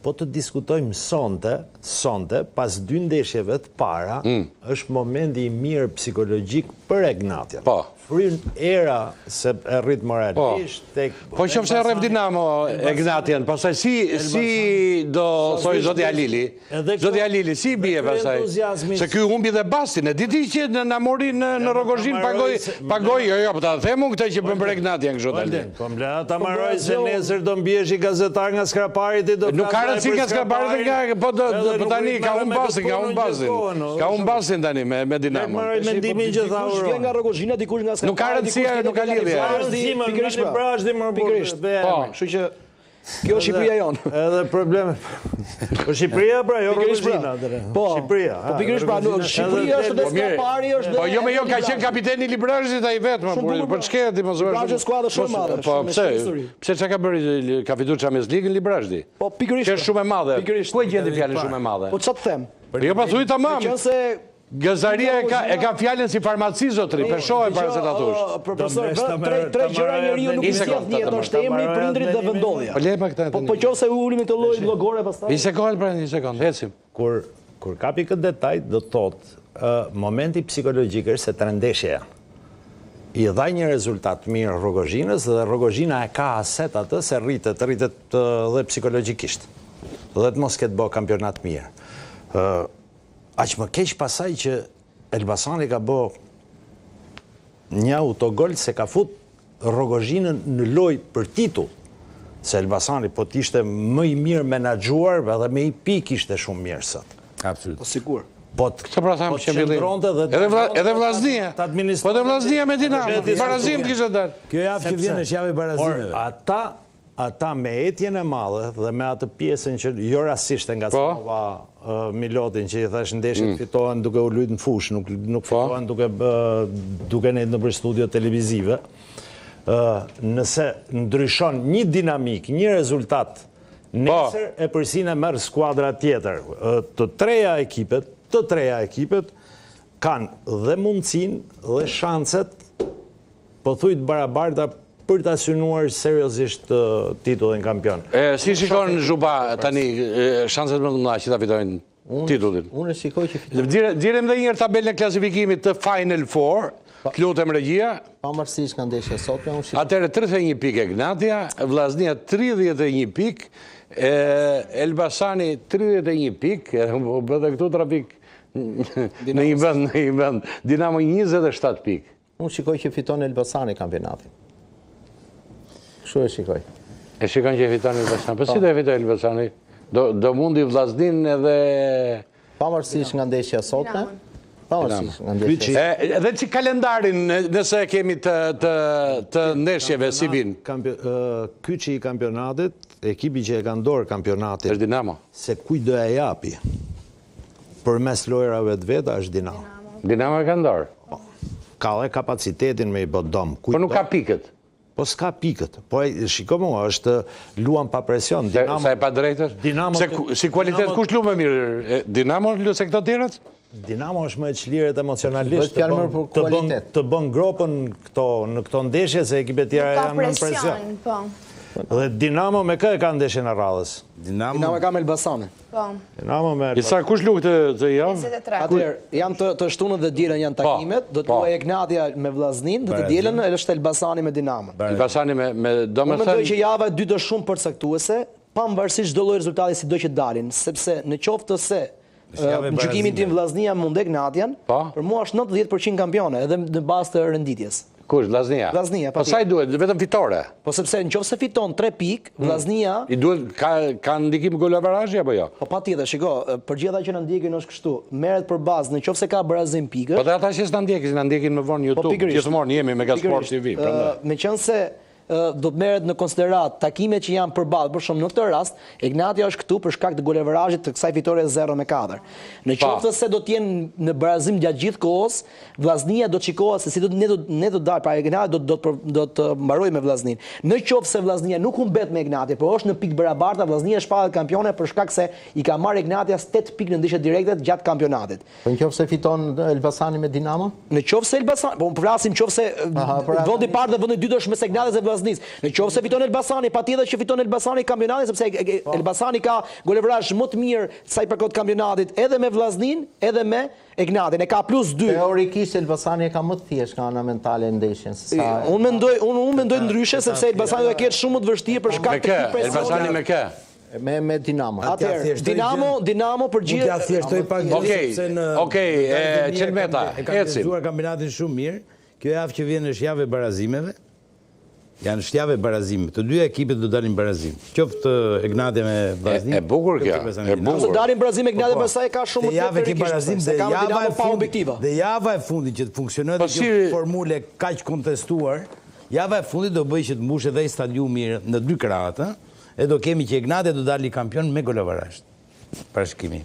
po të diskutojmë sonte, sonte, pas dy ndeshjeve të para, mm. është momenti i mirë psikologjik për Egnatian. Po. Fryn era se e rrit moralisht po. tek Po qoftë se rreh Dinamo Egnatian, pastaj si si do thojë zoti Halili? Zoti Halili si i bie pastaj? Se ky humbi dhe bastin, e di ti që na mori në në Rrogozhinë pagoi pagoi, jo jo, po ta them unë këtë që bën për Egnatian kështu tani. Po më lë ta mbaroj se nesër do mbiesh i gazetar nga Skrapari ti do Nuk ka rëndësi nga Skrapari dhe nga po do po tani ka humb bastin, ka humb bastin. Ka humb bastin tani me me Dinamo. Mbaroj mendimin që tha Dikush vjen nga Rrogozhina, dikush nga Nuk ka rëndësi, nuk ka lidhje. Ka rëndësi, pikërisht pra. Librazhdi më pikërisht. Po, kështu që kjo është Shqipëria jonë. Edhe probleme. Po Shqipëria pra, jo pra. Rrogozhina. Po, Shqipëria. Po pikërisht pra, Shqipëria është dhe po, Skrapari është dhe Po jo me jo ka qenë kapiteni i Librazhdit ai vetë, më burri. Po ç'ke ti mos vazhdo. Librazhdi skuadër shumë e madhe. Po pse? Pse çka ka bërë ka fituar Champions League Librazhdi? Po pikërisht. Që është shumë e madhe. Ku e gjeti fjalën shumë e madhe? Po çfarë të them? Jo pa thuj tamam. Meqenëse Gazetarja e ka e ka fjalën si farmaci zotri, peshoje para se ta thuash. Profesor, tre tre gjëra njeriu nuk i zgjedh në jetë, është emri, prindërit dhe vendndodhja. Po le pa këtë. Po po qoftë se u ulemi në këtë lloj llogore pastaj. Një sekondë pra, një sekondë, ecim. Kur kur kapi këtë detaj do të thotë, ë momenti psikologjik është se tre ndeshje janë. I dha një rezultat të mirë Rrogozhinës dhe Rrogozhina e ka aset atë se rritet, rritet dhe psikologjikisht. Dhe të mos ketë bë kampionat mirë. Ë Aq më keq pasaj që Elbasani ka bo një autogol se ka fut Rrogozhinën në lojë për titull. Se Elbasani po të ishte më i mirë menaxhuar edhe me një pikë ishte shumë mirë sot. Absolut. Po sigur. Po të Këtë pra thamë po që qëndronte dhe edhe vla, edhe Vllaznia. Po edhe Vllaznia me Dinamo. Barazim kishte dalë. Kjo javë që vjen është javë e barazimeve. Por ata Ata me etjen e madhe dhe me atë pjesën që jo rastësisht e ngacmova Milotin që i thashë ndeshjet mm. fitohen duke u lujt në fushë, nuk nuk po. fitohen duke duke nejtë nëpër studio televizive. Ë nëse ndryshon një dinamikë, një rezultat po. nesër epërsinë e merr skuadra tjetër. Të treja ekipet, të treja ekipet kanë dhe mundësinë dhe shanset Pothuaj të barabarta për ta synuar seriozisht titullin kampion. E, si shikon Zhupa tani shanset më të mëdha që ta fitojnë titullin? Unë e shikoj që fitojnë. Nxjerrim edhe një herë tabelën e klasifikimit të Final Four, të lutem regjia. Pavarësisht nga ndeshja e sotme, unë shikoj. Atëherë 31 pikë Egnatia, Vllaznia 31 pikë, Elbasani 31 pikë, u bë dhe këtu trafik në një vend, në një vend. Dinamo 27 pikë. Unë shikoj që fiton Elbasani kampionatin. Kështu e shikoj. E shikon që e fiton Elbasani. Po si do e fitojë Elbasani? Do do mundi Vllazninë edhe pavarësisht nga ndeshja e sotme, pavarësisht nga ndeshja. E, edhe që kalendarin nëse e kemi të të të ndeshjeve si vin. Kyçi i kampionatit, ekipi që e ka në dorë kampionatin. Është Dinamo. Se kujt do e japi? Përmes lojërave të veta është Dinamo. Dinamo e ka në dorë. Po. Ka dhe kapacitetin me i bë dëm. Po nuk ka pikët. Po s'ka pikët. Po shiko mua, është luan pa presion. Dinamo. Sa e padrejtë është? Dinamo. Se si kualitet kush luan më mirë? Dinamo luan se këto tjerat? Dinamo është më e çlirët emocionalisht. Të bën, të bën, të bën gropën këto në këto ndeshje se ekipet tjera janë nën presion. Po. Dhe Dinamo me kë e ka ndeshjen e radhës? Dinamo, Dinamo e ka me Elbasanin. Po. Dinamo me Isa kush luan këtë këtë javë? 23. Atëherë, janë të të shtunën dhe dielën janë po, takimet, do të po. luajë Egnatia me Vllazninë dhe të dielën është Elbasani me Dinamon. Elbasani me me domethënë Unë mendoj që java e dytë është shumë përcaktuese, pavarësisht çdo lloj rezultati sido që dalin, sepse në qoftë se Në gjykimin tim Vllaznia mund Egnatian, po. për mua është 90% kampione edhe në bazë të renditjes. Kush, Vllaznia? Vllaznia, po. Po sa i duhet, vetëm fitore? Po sepse në qoftë se fiton 3 pikë, hmm. Vllaznia I duhet ka ka ndikim golavarazhi apo jo? Po patjetër, shiko, për gjithë ata që na ndjekin është kështu, merret për bazë në qoftë se ka barazim pikësh. Po dhe ata që s'na ndjekin, na ndjekin më vonë në po, YouTube, gjithmonë jemi Mega Sport TV, prandaj. Meqenëse do të merret në konsideratë takimet që janë përballë, për shembull në këtë rast, Egnatia është këtu për shkak të golavarazhit të kësaj fitore 0 me 4. Në qoftë se do të jenë në barazim gjatë gjithë kohës, Vllaznia do të shikohet se si do ne do ne do të dalë, pra Egnatia do do të do të mbarojë me Vllazninë. Në qoftë se Vllaznia nuk humbet me Egnatia, por është në pikë barabarta, Vllaznia shpallet kampione për shkak se i ka marrë Egnatias 8 pikë në ndeshje direkte gjatë kampionatit. Po në qoftë se fiton Elbasani me Dinamo? Në qoftë se Elbasani, po flasim qoftë se pra, vendi i parë dhe vendi i dytë është mes Egnatias dhe Vllaznisë. Vllaznisë. Në qoftë se fiton Elbasani, patjetër që fiton Elbasani kampionatin sepse po. Elbasani ka goleverazh më të mirë sa i përket kampionatit edhe me Vllazninë, edhe me Egnatian. E ka plus 2. Teorikisht Elbasani e ka më të thjeshtë nga ana mentale ndeshjen se sa Unë mendoj, unë unë mendoj ndryshe sepse Elbasani do ta ketë shumë më të vështirë për shkak të këtij presioni. Elbasani me kë? Me me Dinamo. Atëherë, Dinamo, Dinamo përgjigjet. Mund t'ia thjeshtoj pak gjë sepse në Okej, Çelmeta, e kanë lexuar kampionatin shumë mirë. Kjo javë që vjen është javë e barazimeve. Janë është javë e barazimeve. Të dyja ekipet do dalin barazim. Qoftë Egnatia me Vllazninë. E bukur kjo. E bukur. Nëse dalin barazim Egnatia po, po. pastaj ka shumë më tepër ke barazim dhe java e fundit. Dhe java e fundit që të funksionojë po kjo formulë kaq kontestuar, java e fundit do bëjë që të mbushet edhe stadiumi në dy krahët, ë? E do kemi që Egnatia do dali kampion me golaverazh. Parashikimi.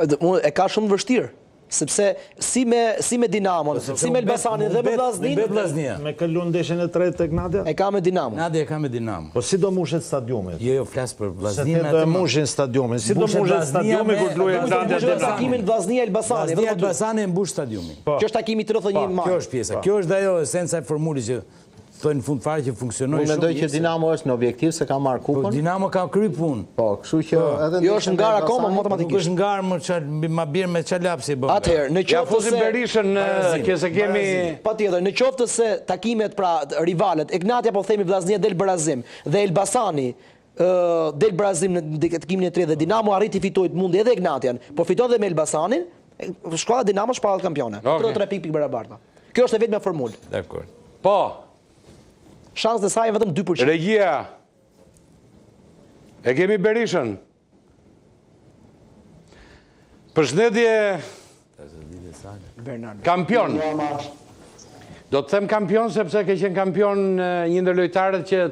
Unë e ka shumë të vështirë, sepse si me si me Dinamon, po, si me Elbasanin dhe me Vllazninë, me Vllaznia. Me kë luan ndeshjen e tretë Egnatia? E ka me Dinamon. Egnatia e ka me Dinamon. Po si do mbushet stadiumi? Jo, jo, flas për Vllazninë. Se do e mbushin stadiumin. Si do mbushet stadiumi kur të luajë Egnatia Dinamo? Takimin Vllaznia Elbasani, Vllaznia Elbasani e mbush stadiumin. Po. Kjo është takimi 31 maj. Kjo është pjesa. Kjo është ajo esenca e formulës që Thoj në fund fare që funksionoi shumë. Unë mendoj që Dinamo është në objektiv se ka marrë kupën. Po Dinamo ka kry punë. Po, kështu që po. edhe Jo është në garë akoma matematikisht. Nuk është në garë më çfarë ma bjer me çfarë lapsi bën. Atëherë, në qoftë se Ja fusim Berishën që se kemi Patjetër, në qoftë se takimet pra rivalët, Egnatia po themi Vllaznia del barazim dhe Elbasani del barazim në takimin e tretë dhe Dinamo arrit të fitojë të mundi edhe Egnatian, po fiton dhe me Elbasanin, skuadra Dinamo shpallet kampione. Okay. 33 pikë pikë barabarta. Kjo është e vetmja formulë. Dakord. Po. Shanset e saj janë vetëm 2%. Regjia. E kemi Berishën. Përshëndetje. Kampion. Do të them kampion sepse ke qenë kampion një ndër lojtarët që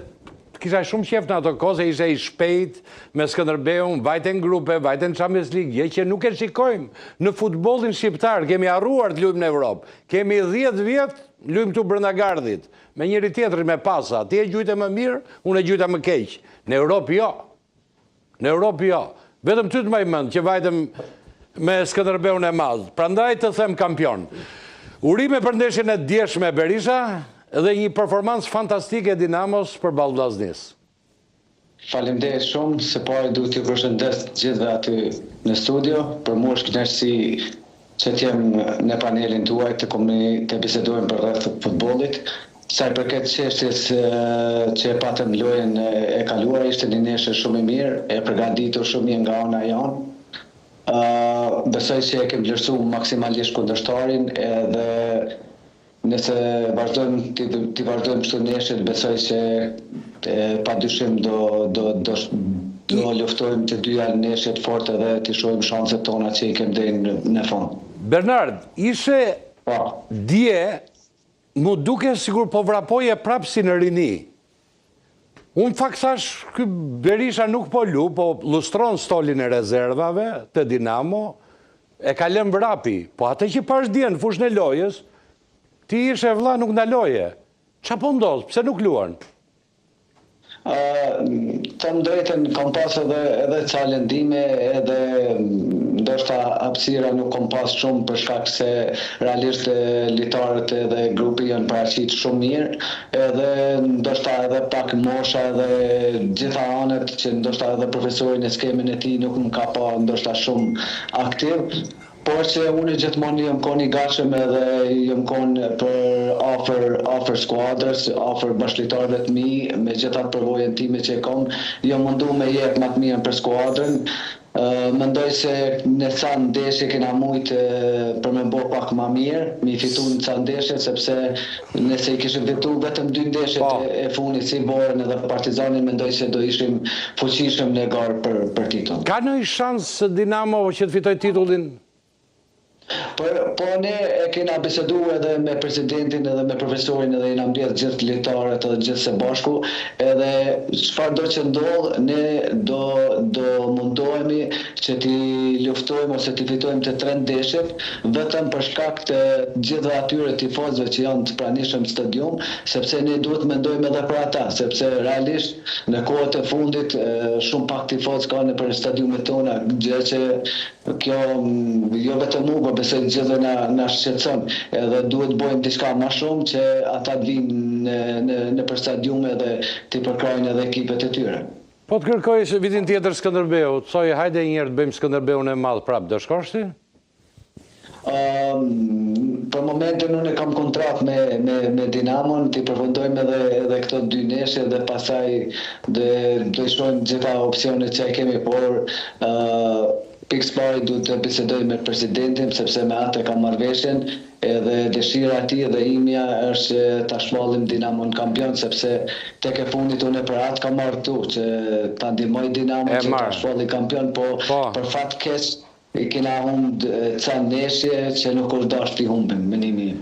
të kisha shumë qejf në ato kohë se ishe i shpejt me Skënderbeun, vajte në grupe, vajte në Champions League, gjë që nuk e shikojmë në futbollin shqiptar, kemi harruar të luajmë në Evropë. Kemi 10 vjet luajmë këtu brenda gardhit, me njëri tjetrin me pasa. Ti e gjujte më mirë, unë e gjujta më keq. Në Europë jo. Në Europë jo. Vetëm ty të mbaj mend që vajtëm me Skënderbeun e madh. Prandaj të them kampion. Urime për ndeshjen e djeshme Berisha dhe një performancë fantastike e Dinamos përballë Vllaznisë. Faleminderit shumë, së pari du t'ju përshëndes të gjithëve aty në studio, për mua është kënaqësi që të jem në panelin tuaj të komuni të bisedojmë përreth futbollit. Sa i përket çështjes që e patëm lojën e kaluar, ishte një ndeshje shumë e mirë, e përgatitur shumë mirë nga ana jonë. Besoj që e kemi vlerësu maksimalisht kundërshtarin edhe Nëse vazhdojmë t'i t'i vazhdojmë kështu ndeshjet, besoj se pa dyshim do do do do luftojmë të dyja ndeshjet fort edhe t'i shohim shanset tona që i kem deri në në fund. Bernard, ishe Po. dje, m'u duke sikur po vrapoje prapë si në rini. Unë në fakt thashë, ky Berisha nuk po lu, po lustron stolin e rezervave te Dinamo, E ka lënë vrapi, po atë që pashë dje në fushën e lojës, ti ishe vlla nuk ndaloje. Ça po ndodh, pse nuk luan? Të them drejtën kam pas edhe edhe ca lëndime edhe ndoshta hapësira nuk kom pas shumë për shkak se realisht lojtarët edhe grupi janë paraqit shumë mirë edhe ndoshta edhe pak mosha edhe gjitha anët që ndoshta edhe profesori në skemën e tij nuk më ka pa ndoshta shumë aktiv, por që unë gjithmonë jom kon i gatshëm edhe jom kon për afër afër skuadrës, afër bashkëlojtarëve të mi, me gjithë atë përvojën time që e kom, jom mundu me jep ma të mirën për skuadrën, mendoj se në ca ndeshje kena mujt për me bo pak ma mirë, me i fitu në ca ndeshje, sepse Nëse i kishim fitu vetëm dy ndeshjet po. e fundit si Vorën edhe Partizanin mendoj se do ishim fuqishëm në garë për për titull. Ka ndonjë shans Dinamo që të fitojë titullin? Po, po ne e kena bisedu edhe me presidentin edhe me profesorin edhe jena mbledh gjithë lojtarët edhe gjithë së bashku edhe çfarëdo që ndodh ne do do mundohemi që t'i luftojmë ose t'i fitojmë të tre ndeshjet vetëm për shkak të gjithëve atyre tifozëve që janë të pranishëm në stadium, sepse ne duhet të mendojmë edhe për ata, sepse realisht në kohët e fundit shumë pak tifozë ka nëpër stadiumet tona, gjë që kjo jo vetëm mu, por besoj të gjithëve na na shqetëson, edhe duhet të bëjmë diçka më shumë që ata të vijnë. në në nëpër stadiume dhe t'i përkrahin edhe ekipet e tyre. Po të kërkojë vitin tjetër Skënderbeu, të thojë hajde një herë të bëjmë Skënderbeun e madh prapë, do shkosh ti? Për momentin unë kam kontratë me me me Dinamon, t'i përfundojmë edhe edhe këto dy ndeshje dhe pastaj do do i shohim të gjitha opsionet që e kemi, por pikë së pari duhet të bisedoj me presidentin sepse me atë e kam marrëveshjen edhe dëshira e tij dhe imja është që ta shpallim Dinamon kampion sepse tek e fundit unë për atë kam ardhur këtu që ta ndihmoj Dinamon që ta shpalli kampion, po, po për fat keq I kena humb ca ndeshje që nuk është dashtë t'i humbim, mendimi im.